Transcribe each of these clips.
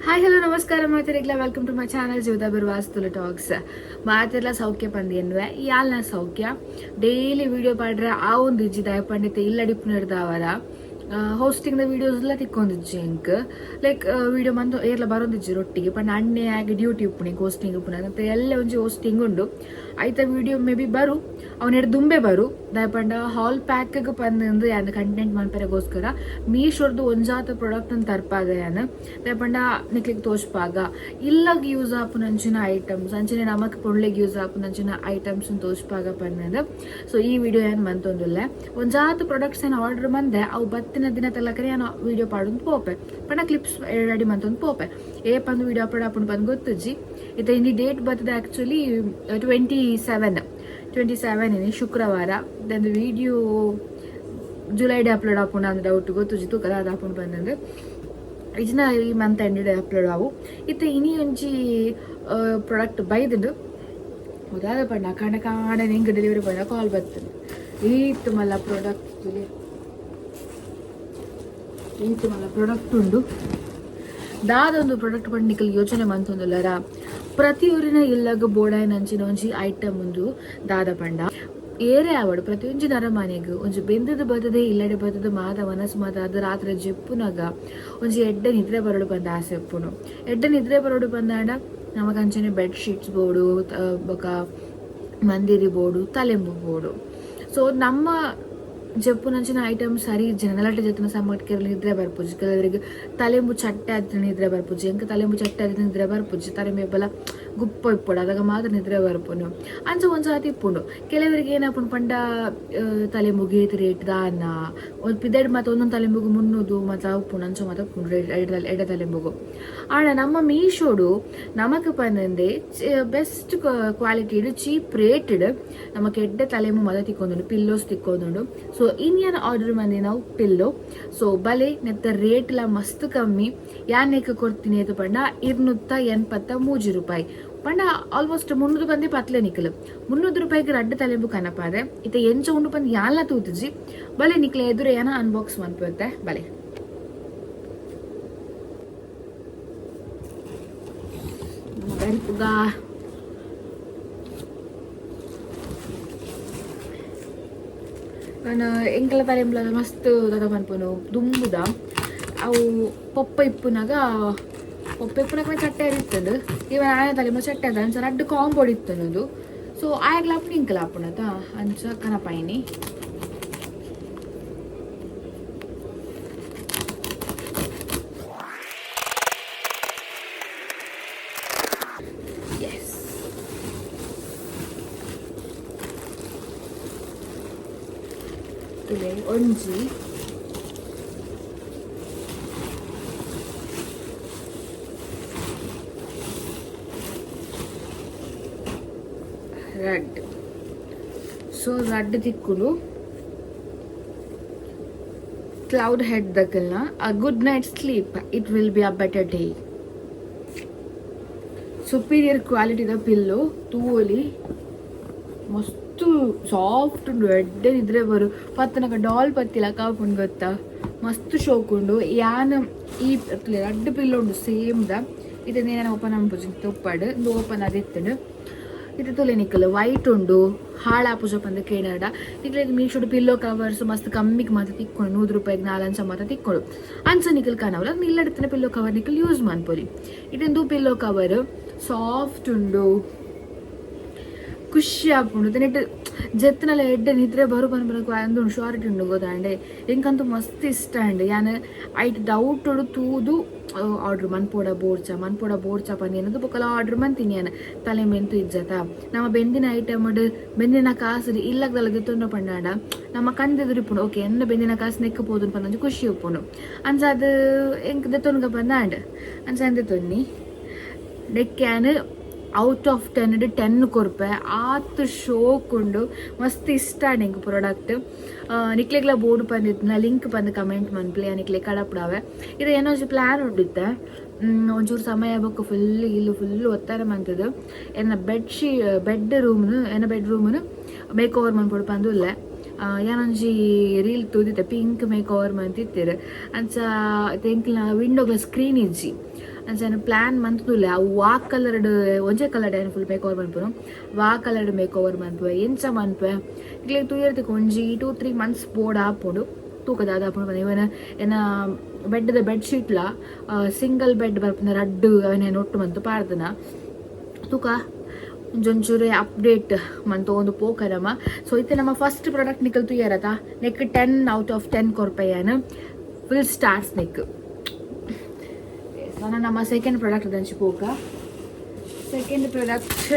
Hi, hello, ನಮಸ್ಕಾರ ಮಾತೆರೆಗ್ಲ. Welcome to my channel Jeevitha Birwas Tulu talks. ಮಾತೆರ್ಲ ಸೌಖ್ಯ ಪಂದ್ ಎನ್ನುವೆ. ಯಾಲ್ನ ಸೌಖ್ಯ. ಡೈಲಿ ವಿಡಿಯೋ ಪಾಡ್ರೆ ಆ ಒಂದು ಇಜ್ಜಿ. ದಾಯ ಪಂಡಿತ ಇಲ್ಲಡಿಪ್ಪುನೆರ್ದಾವರ ಹೋಸ್ಟಿಂಗ್ the videos ಎಲ್ಲ ತಿಕ್ಕೊಂದಿಜ್ಜಿ ಎಂಕ್. ಲೈಕ್ ವಿಡಿಯೋ ಮಂದು ಏರ್ಲ ಬರೋದಿಜ್ಜಿ ರೊಟ್ಟಿಗೆ ಪಂಡ ಅಣ್ಣೆ ಆಗಿ ಡ್ಯೂಟಿ ಉಪ್ಪುನಿ, ಹೋಸ್ಟಿಂಗ್ ಉಪ್ಪುನಿ ಅಂತ ಎಲ್ಲ. ಒಂಜಿ ಹೋಸ್ಟಿಂಗ್ ಉಂಡು, ಐತ ವಿಡಿಯೋ ಮೇ ಬಿ ಬರು, ಅವನ ದುಂಬೆ ಬರು. ದಾಯ ಪಂಡ ಹಾಲ್ ಪ್ಯಾಕ್ ಪಂದ್ ಯಾನ್ ಕಂಟೆಂಟ್ ಮನ್ಪೆರೆಗೋಸ್ಕರ ಮೀಶೋರ್ದು ಒಂಜಾತ ಪ್ರಾಡಕ್ಟ್ ಅಂತ ತರ್ಪಾಗ ಯಾನ್. ದಾಯ ಪಂಡ ನಿಕ್ಲಿಗ್ ತೋಜ್ಪಾಗ ಇಲ್ಲಗ್ ಯೂಸ್ ಆಪುನಂಚಿನ ಐಟಮ್ಸ್, ಅಂಚನೆ ನಮಕ್ ಪೊಣ್ಲೆಗ್ ಯೂಸ್ ಆಪುನಂಚಿನ ಐಟಮ್ಸ್ ತೋಜ್ಪಾಗ ಪಂದ್. ಸೊ ಈ ವಿಡಿಯೋ ಏನ್ ಮಂತೊಂದುಲ್ಲೆ. ಒಂಜಾತ ಪ್ರಾಡಕ್ಟ್ಸ್ ಏನು ಆರ್ಡರ್ ಮಂದೆ, ಅವು ಬತ್ತಿನ ದಿನ ತಲಕರೆ ಯಾನ್ ವಿಡಿಯೋ ಪಾಡೊಂದು ಪೋಪೆ ಪಂಡ ಕ್ಲಿಪ್ಸ್ ರೆಡಿ ಮಂತೊಂದು ಪೋಪೆ. ಏ ಪಂದ್ ವಿಡಿಯೋ ಅಪ್ಲೋಡ್ ಆಪುಂಡು ಪಂದ್ ಗೊತ್ತುಜ್ಜಿ. ಇತ್ತೆ ಇನಿ ಡೇಟ್ ಬರ್ತದೆ ಆಕ್ಚುಲಿ 27, 27 ಇನಿ ಶುಕ್ರವಾರ. Then video July day upload ಆಪುಂಡು ಅಂದ್ ಡೌಟ್, ಗೊತ್ತುಜ್ಜಿ. ತೂಕದ ಅದು ಆಪುಂಡು ಬಂದಂದು ಇಜ್ನ ಈ ಮಂತ್ ಎಂಡ್ ಅಪ್ಲೋಡ್ ಆವು. ಇತ್ತೆ ಇನಿ ಒಂಜಿ ಪ್ರಾಡಕ್ಟ್ ಬೈದುಂಡು. ಉದಾದ ಪಂಡ ಕಾಂಡ ಕಾಂಡ ನಿಂಗೆ ಡೆಲಿವರಿ ಬಾಯ್ ಕಾಲ್ ಬರ್ತದೆ. ಈತ್ ಮಲ್ಲ ಪ್ರಾಡಕ್ಟ್, ಈತ್ ಮಲ್ಲ ಪ್ರಾಡಕ್ಟ್ ಉಂಡು. ದಾದೊಂದು ಪ್ರಾಡಕ್ಟ್ ಪಂಡ ನಿಕಲ್ ಯೋಚನೆ ಮಂತೊಂದುಲ್ಲರ? ಪ್ರತಿಯೊರಿನ ಇಲ್ಲಗ ಬೋಡಾಯಿನಂಚಿನ ಒಂಜಿ ಐಟಮ್ ಉಂದು. ದಾದ ಪಂಡ, ಏರೇ ಆವಡು ಪ್ರತಿಯೊಂಜಿ ನರಮಾನಿಗ್ ಒಂಜಿ ಬೆಂದದ ಬದದೆ ಇಲ್ಲಡೆ ಬದದ ಮಾದ ಮನಸ್ಸು ಮಾದ ಅದು ರಾತ್ರಿ ಜೆಪ್ಪುನಗ ಒಂಜಿ ಎಡ್ಡೆ ನಿದ್ರೆ ಬರೋಡು ಬಂದ ಆಸೆ ಉಪ್ಪುನು. ಎಡ್ಡೆ ನಿದ್ರೆ ಬರೋಡು ಬಂದಾಂಡ ನಮಕ್ ಅಂಚನೆ ಬೆಡ್ ಶೀಟ್ಸ್ ಬೋಡು, ಬೊಕ ಮಂದಿರಿ ಬೋಡು, ತಲೆಂಬು ಬೋಡು. ಸೊ ನಮ್ಮ ಜೆಪ್ಪುನಂಚಿನ ಐಟಮ್ ಸರಿ ಇಜ್ಜಿ. ನೆಲಟ್ ಜೆತ್ತುನ ಸಮಟ್ ಕೆರ್ಲು ನಿದ್ರೆ ಬರ್ಪುಜಿ. ಕೆಲವರಿಗೆ ತಲೆಂಬು ಚಟ್ಟೆ ಆದ್ ನಿದ್ರೆ ಬರ್ಪುಜಿ. ಎಂಕ್ ತಲೆಂಬು ಚಟ್ಟೆ ಆದ್ ನಿದ್ರೆ ಬರ್ಪುಜಿ. ತಲೆಂಬು ಬಲ ಗುಪ್ಪ ಇಪ್ಪೊಡು, ಅದಗ ಮಾತ್ರ ನಿದ್ರೆ ಬರ್ಪುನು. ಅಂಚ ಒಂದ್ಸತಿ ಇಪ್ಪುಂಡು. ಕೆಲವರಿಗೆ ಏನಾಪುಂಡು ಪಂಡ, ತಲೆಂಬುಗೆ ಏತ್ ರೇಟ್ ದಾನ್ನ ಒಂದ್ ಪಿದೆಡ್ ಮಾತ ಒಂದೊಂದು ತಲೆಂಬುಗು 300 ಮಾತ ಉಪ್ಪುಂಡು. ಅಂಚ ಮಾತ ಉಪ್ಪುಂಡು ರೇಟ್ ಎಡ್ಡೆ ತಲೆಂಬುಗು. ಆಂಡ ನಮ್ಮ ಮೀಶೋಡು ನಮಕ್ ಪಂದಂದೆ ಬೆಸ್ಟ್ ಕ್ವಾಲಿಟಿ ಚೀಪ್ ರೇಟೆಡ್ ನಮಕ್ ಎಡ್ಡೆ ತಲೆಂಬು ಮಾತ ತಿಕ್ಕೊಂದುಂಡು, ಪಿಲ್ಲೋಸ್ ತಿಕ್ಕೊಂದುಂಡು. ಸೊ ಇನ್ಯಾನ ಆರ್ಡರ್ ಮಂದಿ ನಾವು ಪಿಲ್ಲೋ. ಸೊ ಬಲೆ, ನೆತ್ತ ರೇಟ್ ಲ ಮಸ್ತ್ ಕಮ್ಮಿ. ಯಾನ್ ಕೊಡ್ತೀನಿ ಅದು ಪಂಡ 283 ರೂಪಾಯಿ ಪಂಡ ಆಲ್ಮೋಸ್ಟ್ 300 ಬಂದಿ ಪತ್ಲೆ. ನಿಕಲು 300 ರೂಪಾಯಿಗೆ ರಡ್ಡು ತಲೆಂಬು ಕನಪಾದೆ. ಇತ್ತೆ ಎಂಚ ಉಂಡು ಬಂದು ಯಾನ್ಲ ತೂತುಜಿ. ಬಲೆ, ನಿಕ್ಲೆ ಎದುರು ಏನ ಅನ್ಬಾಕ್ಸ್ ಮನ್ಪುತ್ತೆ, ಬಲೆ. ಬರಿಪುಗ. ನಾನು ಎಂಕಲ ತಲೆಂಬುಲ ಮಸ್ತ್ ದಾದ ಮನ್ಪುನು ದುಂಬುದ. ಅವು ಪೊಪ್ಪ ಇಪ್ಪುನಗ, ಪೊಪ್ಪ ಇಪ್ಪುನಗ ಚಟ್ಟೆ ಇತ್ತಂಡು. ಇವ ಆಯನ ತಲೆಂಬು ಚಟ್ಟೆ ಅದ. ಅಂಚ ರಡ್ಡು ಕಾಂಬೋಡ್ ಇತ್ತುಂದು. ಸೊ ಆಯಗ್ಲ ಆಪುಂಡು, ಇಂಕಲ ಆಪುಂಡತ. ಅಂಚ ಕನಪಾಯಿನಿ. ಎಸ್, ತುಲೆ, ಒಂಜಿ, ರಡ್ಡ್. ಸೊ ರಡ್ಡ್ ತಿಕ್ಕುಂಡು. ಕ್ಲೌಡ್ ಹೆಡ್ ದಕಲ್ನ. A good night sleep, it will be a better day. Superior ಕ್ವಾಲಿಟಿದ pillow ತೂವೊಲಿ. ಮಸ್ತ್ ಸಾಫ್ಟ್ ಉಂಡು. ಎಡ್ಡೆ ನಿದ್ರೆ ಬರು. ಪತ್ತನಗ ಡಾಲ್ ಪತ್ತಿಲ ಕಾಪುಂಡು ಗೊತ್ತಾ? ಮಸ್ತ್ ಶೋಕ್ ಉಂಡು. ಯಾನ್ ಈ ರಡ್ಡ್ ಪಿಲ್ಲೋ ಉಂಡು ಸೇಮ್ ದ. ಇದನ್ನ ಓಪನ್ ಮನ್ಪುಜಿ ತುಪ್ಪಡ್. ಇಂದು ಓಪನ್ ಆದಿತ್ತುಂಡು. ಇದು ತೂಲೆ ನಿಕಲ್, ವೈಟ್ ಉಂಡು. ಹಾಳಾಪುಜ ಪಂದ್ ಕೇನಡ. ನಿಕ್ಲೆಗ್ ಮೀಶೋಡ್ ಪಿಲ್ಲೋ ಕವರ್ಸ್ ಮಸ್ತ್ ಕಮ್ಮಿಗ್ ಮಾತ ತಿಕ್ಕೊಂಡು, 100 ರೂಪಾಯಿಗೆ ನಾಲಂಚ ಮಾತ ತಿಕ್ಕೊಂಡು. ಅಂಚ ನಿಕಲ್ ಕನವಲ ಇಲ್ಲಡಿತ್ತಿನ ಪಿಲ್ಲೋ ಕವರ್ ನಿಕಲ್ ಯೂಸ್ ಮನ್ಪೊಲಿ. ಇದೊಂದು ಪಿಲ್ಲೋ ಕವರ್ ಸಾಫ್ಟ್ ಉಂಡು, ಖುಷಿ ಆಪುಂಡು. ನೆಟ್ ಜೆತ್ತನಲ ಎಡ್ಡೆ ನಿದ್ರೆ ಬರು ಪನ್ಪುನ ಅಂದುಂಡು, ಶಾರ್ಟ್ ಉಂಡು ಗೊತ್ತಾಂಡೆ. ಎಂಕಂತೂ ಮಸ್ತ್ ಇಷ್ಟ ಅಂಡ್. ಯಾನ್ ಐಟ್ ಡೌಟ್ ತೂದು ಆರ್ಡರ್ ಮನ್ಪೋಡ ಬೋಡ್ಚ, ಮನ್ಪೋಡ ಬೋಡ್ಚ ಪಂದ್ ಏನದು ಬೊಕಲ ಆರ್ಡರ್ ಮಂತೀನಿ ಯಾನ್. ತಲೆ ಮೆಂತು ಇಜ್ಜತ. ನಮ್ಮ ಬೆಂದಿನ ಐಟಮ್ ಬೆಂದಿನ ಕಾಸು ಇಲ್ಲಗದಲ್ಲ ದೆತ್ತೊಂಡ ಪಂಡಾಂಡ ನಮ್ಮ ಕಣ್ಣೆದುರು ಇಪ್ಪುಂಡು. ಓಕೆ, ಎನ್ನ ಬೆಂದಿನ ಕಾಸು ನೆಕ್ಕ ಪೋದುಂಡು ಪಂದ್ ಖುಷಿ ಉಪ್ಪುಂಡು. ಅಂಚ ಅದು ಎಂಕ್ ದೆತ್ತೊನ್ಗ ಪಂದಾಂಡ್. ಅಂಚ ದೆತ್ತೊನ್ನಿ. ನೆಕ್ ಯಾನ್ ಔಟ್ ಆಫ್ 10 10 ಕೊರ್ಪೆ. ಆತ್ ಶೋಕ್ ಉಂಡು. ಮಸ್ತ್ ಇಷ್ಟ ಎಂಕ್ ಪ್ರಾಡಕ್ಟ್. ನಿಕ್ಲೆಗ್ಲ ಬೋಡು ಪಂದಿತ್ತಿನ ಲಿಂಕ್ ಪಂದ್ ಕಮೆಂಟ್ ಮನ್ಪುಲೆ, ನಿಕ್ಲೆ ಕಡಪುಡಾವೆ. ಇದು ಏನೋ ಒಂಜಿ ಪ್ಲಾನ್ ಉಂಡಿತ್ತೆ. ಒಂಚೂರು ಸಮಯ ಬೊಕ್ಕ ಫುಲ್ ಇಲ್ಲು ಫುಲ್ ಒತ್ತಾರೆ ಮಂತದು ಎನ್ನ ಬೆಡ್ ಶೀ ಬೆಡ್ ರೂಮ್ನು ಎನ್ನ ಬೆಡ್ ರೂಮ್ನು ಮೇಕ್ ಓವರ್ ಮನ್ಪೊಡು ಪಂದ್ ಉಲ್ಲೆ. ಯಾನೊಂಜಿ ರೀಲ್ ತೂದಿತ್ತೆ, ಪಿಂಕ್ ಮೇಕ್ ಓವರ್ ಮಂತಿತ್ತೆರ್. ಅಂಚ ಎಂಕ್ಲ್ನ ವಿಂಡೋಗ್ಲ ಸ್ಕ್ರೀನ್ ಇಜ್ಜಿ. ಅಂಚನೆ ಪ್ಲಾನ್ ಮಂತುದುಲ್ಲೆ ಅವು ವಾ ಕಲರ್ಡ್ ಒಂಜೆ ಕಲರ್ಡ್ ಏನು ಫುಲ್ ಮೇಕ್ ಓವರ್ ಮನ್ಪುನು ವಾ ಕಲರ್ಡ್ ಮೇಕ್ ಓವರ್ ಮನ್ಪುವೆ ಎಂಚ ಮನ್ಪುವೆ ನಿಕ್ಲೆಗ್ ತೂಯೆರೆ ಒಂಜಿ 2-3 ಮಂತ್ಸ್ ಬೋರ್ಡ್ ಆಪುಂಡು ತೂಕ ದಾದ ಆಪುಂಡು. ಇವನ್ ಎನ್ನ ಬೆಡ್ದ ಬೆಡ್ ಶೀಟ್ಲ ಸಿಂಗಲ್ ಬೆಡ್ ಬರ್ಪುನ ರಡ್ಡ್ ಅವನ ಒಟ್ಟು ಮಂತು ಪಾಡ್ದನ ತೂಕ ಒಂಜೊಂಚೂರು ಅಪ್ಡೇಟ್ ಮಂತೊಂದು ಪೋಕರಮ. ಸೊ ಇತ್ತೆ ನಮ್ಮ ಫಸ್ಟ್ ಪ್ರಾಡಕ್ಟ್ ನಿಕಲ್ ತೂಯರತ ನೆಕ್ 10 out of 10 ಕೊರ್ಪೆಯಾನ ಫುಲ್ ಸ್ಟಾರ್ಸ್ ನೆಕ್. ನಾನು ನಮ್ಮ ಸೆಕೆಂಡ್ ಪ್ರಾಡಕ್ಟ್ ದಂಚಿ ಪೋಕ. ಸೆಕೆಂಡ್ ಪ್ರಾಡಕ್ಟ್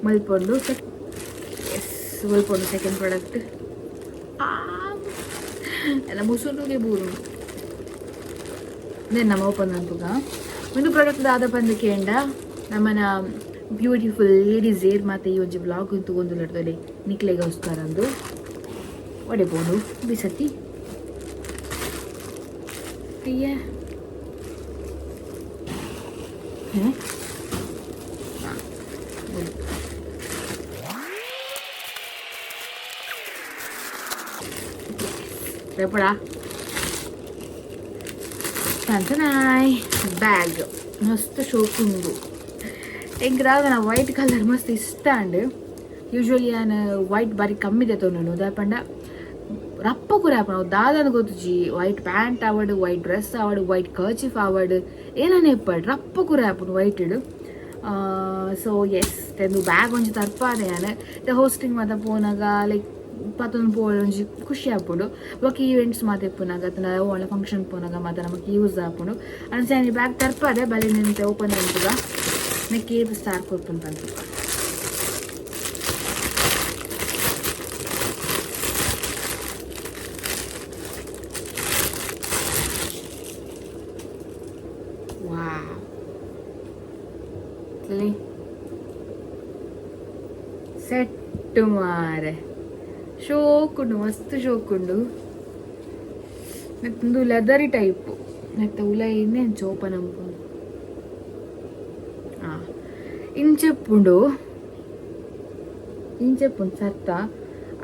ಮಲ್ಪೊಂಡು. ಎಸ್ ಮಲ್ಪೊಂಡು ಸೆಕೆಂಡ್ ಪ್ರಾಡಕ್ಟ್ ಎಲ್ಲ ಮುಸುರುಗೆ ಬೂರು ನಮ್ಮ ಓಪನ್ ಅನ್ಪುಗ. ಒಂದು ಪ್ರಾಡಕ್ಟ್ ದಾದ ಪಂದ್ ಕೇಂಡ ನಮ್ಮನ ಬ್ಯೂಟಿಫುಲ್ ಲೇಡೀಸ್ ಏರ್ ಮಾತೆ ಈ ಒಂಜಿ ಬ್ಲಾಗ್ ತಗೊಂಡು ನಿಕ್ಲೆಗೋಸ್ಕರ ಅಂದು ಒಡೆಬೋದು ಬಿಸತಿ ಅಯ್ಯ ರೇಪಡ ತಂತನಾಯ್ ಬ್ಯಾಗ್ ಮಸ್ತ್ ಶೋಕುಂಡು. ಎಂಕ್ ದಾದನ ವೈಟ್ ಕಲರ್ ಮಸ್ತ್ ಇಷ್ಟ ಅಂಡ್ ಯೂಶ್ವಲಿ ಯಾನ್ ವೈಟ್ ಬಾರಿ ಕಮ್ಮಿ ದೆತೊನುನು ದಾಯೆ ಪಂಡ ರಪ್ಪ ಕುರೆ ಆಪುಂಡು ಅವು ದಾದನ ಗೊತ್ತುಜಿ. ವೈಟ್ ಪ್ಯಾಂಟ್ ಆವಡ್ ವೈಟ್ ಡ್ರೆಸ್ ಆವಡ್ ವೈಟ್ ಕರ್ಚಿಫ್ ಆವಡ್ ಏನನೆ ಇಪ್ಪಡ್ ರಪ್ಪ ಕುರೆ ಆಪುಂಡು ವೈಟ್. ಸೊ ಎಸ್ ತೆಂದು ಬ್ಯಾಗ್ ಒಂಜಿ ತರ್ಪಾದೆ ಯಾನ್ ಹೋಸ್ಟಿಂಗ್ ಮಾತ ಪೋನಗ ಲೈಕ್ ಪತ್ತೊಂದು ಪೋವೊಡು ಒಂಜಿ ಖುಷಿ ಆಪುಂಡು. ಬೊಕ್ಕ ಈವೆಂಟ್ಸ್ ಮಾತ ಇಪ್ಪುನಗ ಅತ್ತ್ಂಡ ಒವ್ವಾಂಡ ಫಂಕ್ಷನ್ ಪೋನಗ ಮಾತ ನಮಕ್ ಯೂಸ್ ಆಪುಂಡು. ಅಂಚ ಯಾನ್ ಬ್ಯಾಗ್ ತರ್ಪಾದೆ ಬಲೆ ನಿಂತೆ ಓಪನ್ ಮನ್ಪುಗ ನೆಕ್ ಏತ್ ಸ್ಟಾರ್ ಕೊರ್ಪುಂಡು ಪನ್ಪುಗ. ವಾವ್ ಸೆಟ್ ಮಾರೆ ಶೋಕುಂಡು ಮಸ್ತ್ ಶೋಕುಂಡು. ನೆತ್ತೊಂದು ಲೆದರಿ ಟೈಪ್ ನೆತ್ತ ಉಲೈ ಇಂಚ ಓಪನ್ ಅನ್ಪುಂಡು ಇಂಚೆಪ್ಪುಂಡು ಇಂಚೆಪ್ಪುಂಡು ಸತ್ತ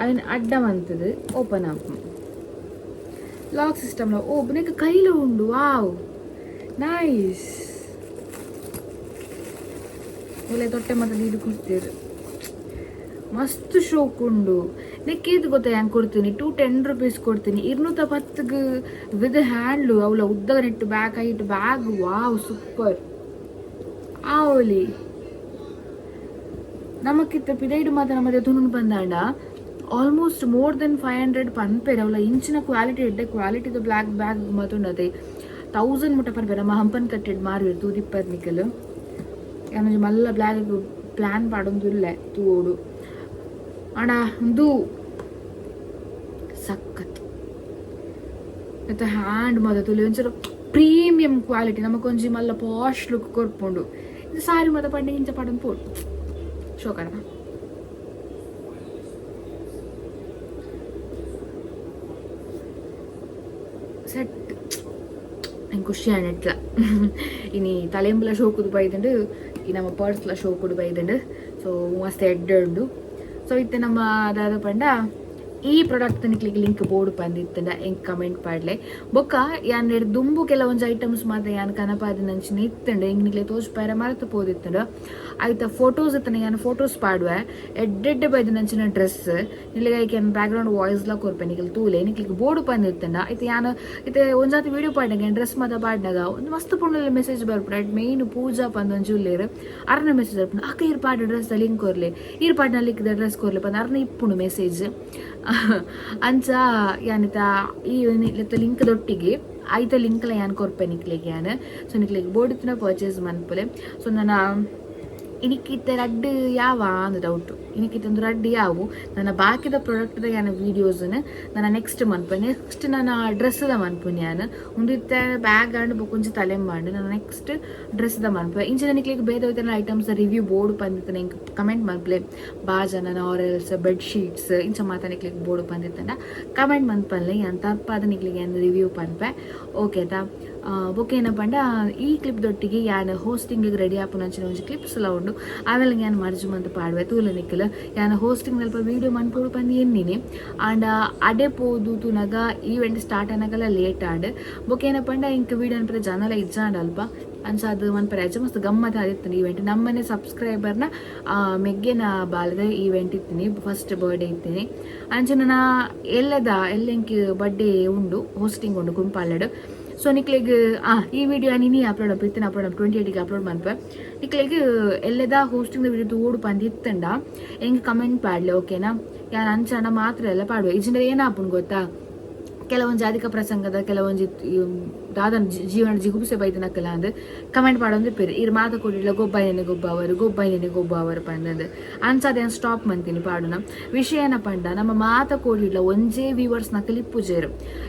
ಅಯ್ನ್ ಅಡ್ಡ ಮಂತುದು ಓಪನ್ ಆಪುಂಡು ಲಾಕ್ ಸಿಸ್ಟಮ್ ಓ ನೆಕ್ ಕೈಲ ಉಂಡು. ವಾವ್ ನೈಸ್. ಒಳ್ಳೆ ತೊಟ್ಟೆ ಮಾತ ದೀದ್ ಕೊಡ್ತೀರು ಮಸ್ತ್ ಶೋಕ್ ಉಂಡು. ನೆಕ್ ಏತ್ ಗೊತ್ತಾ ಯಾನ್ ಕೊಡ್ತೀನಿ 210 ರುಪೀಸ್ ಕೊಡ್ತೀನಿ. 210 ವಿತ್ ಹ್ಯಾಂಡ್ಲು ಅವಳ ಉದ್ದಗ ನೆಟ್ಟು bag height bag. Wow super ಆವೊಲಿ. ನಮಕಿತ್ತ ಪಿದೈಡ್ ಮಾತ ನಮ್ಮದೆ ತುನುನು ಬಂದಾಂಡ ಆಲ್ಮೋಸ್ಟ್ ಮೋರ್ ದೆನ್ 500 ಪನ್ಪೆರ್ ಅವಲ ಇಂಚಿನ ಕ್ವಾಲಿಟಿ ಎಡ್ಡೆ ಕ್ವಾಲಿಟಿದ ಬ್ಲ್ಯಾಕ್ ಬ್ಯಾಗ್ ಮಾತುಂಡತೆ 1000 ಮುಟ್ಟ ಪನ್ಪೆರ್. ನಮ್ಮ ಹಂಪನ್ ಕಟ್ಟೆಡ್ ಮಾರುವೆರ್ ತೂದಿಪ್ಪರ್ ನಿಕಲ್. ಯಾನ್ ಒಂಜಿ ಮಲ್ಲ ಬ್ಲ್ಯಾಕ್ ಪ್ಲಾನ್ ಪಾಡೊಂದುಲ್ಲೆ ತೂವೊಡು. ಆಂಡ ಉಂದು ಸಖತ್ ನೆತ್ತ ಹ್ಯಾಂಡ್ ಮಾತ ತೂಲೆ ಒಂಚೂರು ಪ್ರೀಮಿಯಂ ಕ್ವಾಲಿಟಿ ನಮಕೊಂಜಿ ಮಲ್ಲ ಪಾಶ್ ಲುಕ್ ಕೊರ್ಪುಂಡು. ಇದು ಸಾರಿ ಮಾತ ಪಂಡ ಇಂಚ ಪಾಡೊಂದು ಪೋಡು ಶೋಕಡ ಸೆಟ್. ಎಂಕ್ ಖುಷಿ ಆಂಡ್ ಎಟ್ಲ ಇನಿ ತಲೆಂಬುಲ ಶೋಕುದು ಬೈದುಂಡು ಈ ನಮ್ಮ ಪರ್ಸ್ಲ ಶೋಕುಡು ಬೈದುಂಡು. ಸೊ ಮಸ್ತ್ ಎಡ್ಡೆ ಉಂಡು. ಸೊ ಇತ್ತೆ ನಮ್ಮ ದಾದ ಪಂಡ ಈ ಪ್ರಾಡಕ್ಟ್ ನಿಕ್ಲೆಗ್ ಲಿಂಕ್ ಬೋರ್ಡ್ ಪಂದಿತ್ತಂಡ ಎಂಕ್ ಕಮೆಂಟ್ ಪಾಡ್ಲೆ. ಬೊಕ್ಕ ಯಾನ್ ದುಂಬು ಕೆಲವೊಂಜಿ ಐಟಮ್ಸ್ ಮಾತ ಯಾನ್ ಕನಪಾದಿನಂಚಿನ ಇತ್ತಂಡು ಎಂಕ್ ನಿಕ್ಲೆ ತೋಜ್ಪಾಯೆರೆ ಮರತ್ ಪೋದಿತ್ತಂಡು. ಐತ ಫೋಟೋಸ್ ಇತ್ತಂಡ ಯಾನ್ ಫೋಟೋಸ್ ಪಾಡುವೆ. ಎಡ್ಡೆಡ್ಡೆ ಬೈದಿನಂಚಿನ ಡ್ರೆಸ್ ನಿಕ್ಲೆಗ್ ಐಕ್ ಯಾನ್ ಬ್ಯಾಕ್ಗ್ರೌಂಡ್ ವಾಯ್ಸ್ ಲ ಕೊರ್ಪೆ ನಿಕ್ಲೆ ತೂಲೆ. ನಿಕ್ಲೆಗ್ ಬೋರ್ಡ್ ಪಂದಿತ್ತಂಡ ಇತ್ತೆ ಯಾನ್ ಇತ್ತೆ ಒಂಜಾತಿ ವೀಡಿಯೋ ಪಾಡ್ನಗ ಡ್ರೆಸ್ ಮಾತ ಪಾಡ್ನಗ ಒಂದು ಮಸ್ತ್ ಪೊಣ್ಣುಲೆ ಮೆಸೇಜ್ ಬರ್ಪುಂಡು. ಐಟ್ ಮೇನ್ ಪೂಜಾ ಪಂದ್ ಒಂಜಿ ಉಲ್ಲೆರ್ ಅರ್ನ ಮೆಸೇಜ್ ಬರ್ಪುಂಡು ಅಕ್ಕ ಈರ್ ಪಾಡ ಡ್ರೆಸ್ ದ ಲಿಂಕ್ ಕೊರ್ಲೆ ಈರ್ ಪಾಡ್ನ ಲಿಂಕ್ ದ ಡ್ರೆಸ್ ಕೊರ್ಲೆ ಪಂದ್ ಅರ್ನ ಇಪ್ಪುಂಡು ಮೆಸೇಜ್. ಅಂಚ ಯಾನಿತ ಈ ಲಿಂಕ್ ದೊಟ್ಟಿಗೆ ಐತ ಲಿಂಕ್ಲ ಯಾನ್ ಕೊರ್ಪೆ ನಿಕ್ಲೆಗ್ ಯಾನ್. ಸೊ ನಿಕ್ಲೆಗ್ ಬೋರ್ಡ್ ಪರ್ಚೇಸ್ ಮನ್ಪುಲೆ. ಸೊ ನನ ಇನಿಕಿತ್ತೆ ರಡ್ಡ್ ಯಾವ ಅಂದ್ ಡೌಟ್. ಇನಿಕಿತ್ತೆ ಒಂದು ರಡ್ಡ್ ಯಾವು ನನ್ನ ಬಾಕಿದ ಪ್ರಾಡಕ್ಟ್ ದ ಯಾನ್ ವೀಡಿಯೋಸ್ನ್ ನನ್ನ ನೆಕ್ಸ್ಟ್ ಮನ್ಪೆ. ನೆಕ್ಸ್ಟ್ ನನ್ನ ಡ್ರೆಸ್ ದ ಮನ್ಪುನಿ ಯಾನ್. ಉಂದು ಇತ್ತೆ ಬ್ಯಾಗ್ ಆಂಡ್ ಬೊಕ ಒಂಜಿ ತಲೆಂಬಾಂಡ್ ನನ್ನ ನೆಕ್ಸ್ಟ್ ಡ್ರೆಸ್ ದ ಮನ್ಪೆ. ಇಂಚಿನ ನಿಕ್ಲೆಗ್ ಬೇತೆ ಬೇತೆ ಐಟಮ್ಸ್ ರಿವ್ಯೂ ಬೋರ್ಡ್ ಪಂದಿತ್ತಂಡ ಎಂಕ್ ಕಮೆಂಟ್ ಮನ್ಪುಲೆ. ಬಾಜನ ಆರ್ ಎಲ್ಸ್ ಬೆಡ್ ಶೀಟ್ಸ್ ಇಂಚ ಮಾತ ನಿಕ್ಲೆಗ್ ಬೋರ್ಡ್ ಪಂದಿತ್ತಂಡ ಕಮೆಂಟ್ ಮನ್ಪನ್ಲೆ. ಯಾನ್ ತಪ್ಪಾದ ನಿಕ್ಲೆಗ್ ಯಾನ್ ರಿವ್ಯೂ ಪನ್ಪೆ. ಓಕೆ ತಾ. ಬೊಕ ಏನಪಂಡ ಈ ಕ್ಲಿಪ್ ದೊಟ್ಟಿಗೆ ಯಾನ್ ಹೋಸ್ಟಿಂಗ್ ರೆಡಿ ಆಪುನಂಚಿನ ಒಂಜಿ ಕ್ಲಿಪ್ಸ್ ಲ ಉಂಡು. ಆಮೇಲೆ ಯಾನ್ ಮರ್ಜು ಮಂತ್ ಪಾಡುವೆ ತೂಲೆ ನಿಕ್ಲ್. ಯಾನ್ ಹೋಸ್ಟಿಂಗ್ ದಲ್ಪ ವೀಡಿಯೋ ಮನ್ಪೊಡು ಪಂದ್ ಎನ್ನಿನಿ ಆಂಡ ಅಡೆ ಪೋದು ತೂನಗ ಈವೆಂಟ್ ಸ್ಟಾರ್ಟ್ ಆನಗಲ ಲೇಟ್ ಆಂಡ್. ಬೊಕ ಏನಪಂಡ ಇಂಕ್ ವೀಡಿಯೋ ಅನ್ಪರೆ ಜನಲ ಇಜ್ಜಾಂಡ ಅಲ್ಪ ಅಂಚ ಅದು ಮನ್ಪರೆ ಅಜ್ಜ ಮಸ್ತ್ ಗಮ್ಮತ್ ಆದಿತ್ತು ಈವೆಂಟ್. ನಮ್ಮನೆ ಸಬ್ಸ್ಕ್ರೈಬರ್ನ ಮೆಗ್ಗೆನ ಬಾಲದ ಈವೆಂಟ್ ಇತ್ತೀನಿ, ಫಸ್ಟ್ ಬರ್ಡೇ ಇತ್ತೀನಿ. ಅಂಚ ನನ್ನ ಎಲ್ಲದ ಎಲ್ಲೆಂಕ್ ಬರ್ಡೇ ಉಂಡು, ಹೋಸ್ಟಿಂಗ್ ಉಂಡು ಗುಂಪಾಲಡು. ಸೊ ನಿಕ್ಲೆಗ್ ಈ ವಿಡಿಯೋ ನೀನಿ ಅಪ್ಲೋಡ್ ಇತ್ತಿನ ಅಪ್ಲೋಡ್ 28ಗೆ ಅಪ್ಲೋಡ್ ಮನ್ಪೆ. ನಿಕ್ಲೆಗ್ ಎಲ್ಲದ ಹೋಸ್ಟಿಂಗ್ ವಿಡಿಯೋ ತೋಡು ಪಂದ್ ಇತ್ತಂಡ ಎಂಕ್ ಕಮೆಂಟ್ ಪಾಡ್ಲೆ, ಓಕೆನಾ? ಯಾನ್ ಅಂಚನ ಮಾತ್ರ ಎಲ್ಲ ಪಾಡುವೆ. ಇಜಿಂಡ ಏನಾಪುಂಡು ಗೊತ್ತಾ? ಕೆಲವೊಂಜಿ ಅಧಿಕ ಪ್ರಸಂಗದ ಕೆಲವೊಂಜಿ ದಾದನ ಜೀವನ ಜಿಗುಪ್ಸೆ ಬೈದಿನಕಲ ಅಂದ್ ಕಮೆಂಟ್ ಪಾಡೊಂದು ಇಪ್ಪೆರ್, ಇರ್ ಮಾತ ಕೊಡಿಡ್ಲ ಗೊಬ್ಬಾಯಿನೆ ಗೊಬ್ಬಾವರು, ಗೊಬ್ಬಾಯಿನೆ ಗೊಬ್ಬಾವರು ಪಂದಂದ್. ಅಂಚಾದ್ ಯಾನ್ ಸ್ಟಾಪ್ ಮಂತಿನಿ ಪಾಡುನ. ವಿಷಯ ಏನ ಪಂಡ, ನಮ್ಮ ಮಾತ ಕೋಡಿಡ್ಲ ಒಂಜೇ ವ್ಯೂವರ್ಸ್ ನಕಲಿ ಇಪ್ಪುಜೆರ್.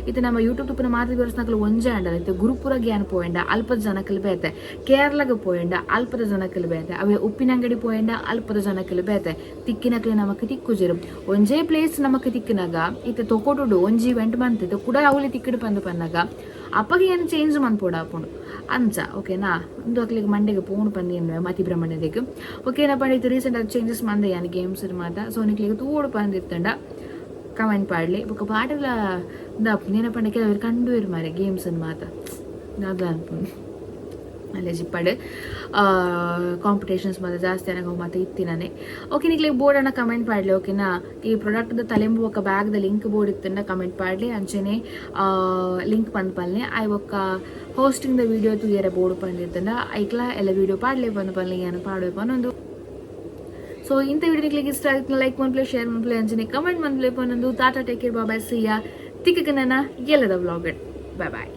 ಇತ್ತೆ ನಮ್ಮ ಯೂಟ್ಯೂಬ್ ತುಪ್ಪುನ ಮಾತ ವ್ಯೂವರ್ಸ್ ನಕಲು ಒಂಜೇ ಅಂಡಲ, ಇತ್ತೆ ಗುರುಪುರಗ್ ಯಾನ್ ಪೋಯೆಂಡ ಅಲ್ಪದ ಜನಕಲು ಬೇತೆ, ಕೇರಳಗ್ ಪೋಯೆಂಡ ಅಲ್ಪದ ಜನಕಲು ಬೇತೆ, ಅವೇ ಉಪ್ಪಿನಂಗಡಿ ಪೋಯೆಂಡ ಅಲ್ಪದ ಜನಕಲು ಬೇತೆ, ತಿಕ್ಕಿನಕ್ಲೆ ನಮಕ್ ತಿಕ್ಕುಜೆರ್. ಒಂಜೇ ಪ್ಲೇಸ್ ನಮಕ್ ತಿಕ್ಕಿನಾಗ, ಇತ್ತೆ ತೊಕೊಟುಡು ಒಂಜಿ ಇವೆಂಟ್ ಮಂತಿತ್ತು ಕುಡ ಅವಲಿ ತಿಕ್ಕಿಡು ಪಂದ್ ಪನ್ನಗ ಅಪ್ಪಗೆ ಏನು ಚೇಂಜ್ ಮನ್ಪೊಡಾಪುಂಡು ಅಂಚ, ಓಕೆನಾ? ಒಂದು ಅಕ್ಲಿಗೆ ಮಂಡೆಗೆ ಪೋಣು ಪಂದು ಎನ್ನುವೆ ಮತಿ ಬ್ರಹ್ಮಣ್ಯದಿಗೆ, ಓಕೆನಾ? ಪಂಡ ರೀಸೆಂಟ್ ಆಗಿ ಚೇಂಜಸ್ ಮಂದೆ ಯಾನ್ ಗೇಮ್ಸ್ ಮಾತ. ಸೊ ನಿಕ್ಲಿಗೆ ತೂಡು ಪಂದಿತ್ತಂಡ ಕಮೆಂಟ್ ಪಾಡ್ಲಿ. ಬೊಕ ಪಾಟಲ ದಾಪುಂಡು. ಏನಪ್ಪ ಕೆಲವರು ಕಂಡು ಮಾರೆ ಗೇಮ್ಸ್ ಮಾತ ದಾದ ಅನ್ಪುಂಡು. ಅಲ್ಲೇ ಜಿಪ್ಪಡು ಕಾಂಪಿಟೇಷನ್ಸ್ ಮಾತ ಜಾಸ್ತಿ ಅನಗ ಮಾತ ಇತ್ತಿನಾನೆ. ಓಕೆ, ನಿಕ್ಲೆಗ್ ಬೋರ್ಡನ್ನ ಕಮೆಂಟ್ ಪಾಡ್ಲಿ, ಓಕೆನಾ? ಈ ಪ್ರಾಡಕ್ಟ್ದ ತಲೆಂಬು ಬೊಕ್ಕ ಬ್ಯಾಗ್ದ ಲಿಂಕ್ ಬೋರ್ಡ್ ಇತ್ತಂಡ ಕಮೆಂಟ್ ಪಾಡ್ಲಿ. ಅಂಚನೆ ಲಿಂಕ್ ಪಂದ್ ಪಲ್ಲೆ. ಆಯ್ ಬೊಕ್ಕ ಹೋಸ್ಟಿಂಗ್ the video ತೂಯರೆ board ಪಂದಿತ್ತಂಡ ಐಕ್ಲ ಎಲ್ಲ ವಿಡಿಯೋ ಪಾಡ್ಲೆ ಪಂದ್ ಪಲ್ಲೆ, ಯಾನ್ ಪಾಡುವೆ ಪನೊಂದು. ಸೊ ಇಂಥ ವಿಡಿಯೋ ನಿಕ್ಲೆಗ್ ಇಷ್ಟ ಆಯ್ತು ಲೈಕ್ ಮನ್ಪ್ಲೆ, ಶೇರ್ ಮನ್ಪ್ಲೆ, ಅಂಚನೆ ಕಮೆಂಟ್ ಮನ್ಪ್ಲೆ ಪನೊಂದು. Tata, take care, bye, see ya. ತಿಕ್ಕನ ಎಲ್ಲದ ವ್ಲಾಗ್. Boy boy.